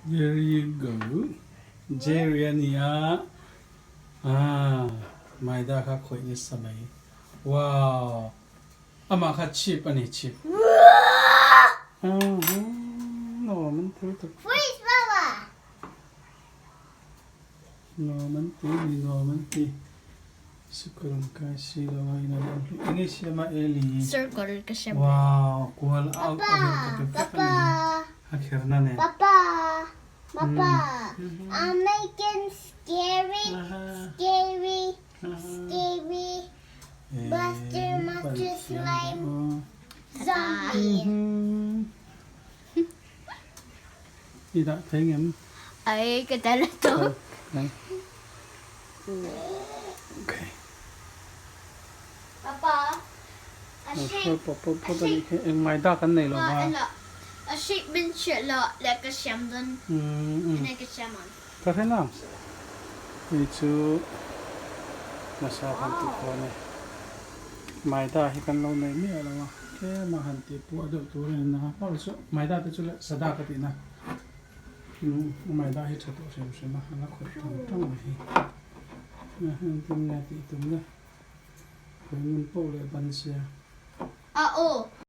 There you go. Jerry a nia. Ah, maida kha khawih nasa mai. Wow. Amah kha chip a ni, chip. Nuam an ti lutuk. Freeze baba. Nuam an ti ni, nuam an ti. Sikul an kai si lo a, in an awm hluh. Enge siam a Eli? Circle ka siam. Wow, kual a a vel ka pe vek a ni. A kherna nen. Papa, papa, I'm making scary, scary, scary buster monster slime zombie. I dah thei ngem? Ai ka dah la tawh. Okay. Papa, a shape. Papa, papa nih khi eng mai dak an nei lo va. A shape min hrilh lo le ka siam dawn. Hene ka siam ang. Ka hre nang. Hei chu nasa kan tih pawh a ni. Maida hi kan lo nei miah lo a, tlem a han tih puah deuh tur a ni na. Hmawlh chu maida te chu leh sada ka tih na. Maida hi tha tawh hrim hrim a, a la khawih tang tang mai hi. Engtin nge tih tum le, khawih ngun poh leh ban sia. A aw.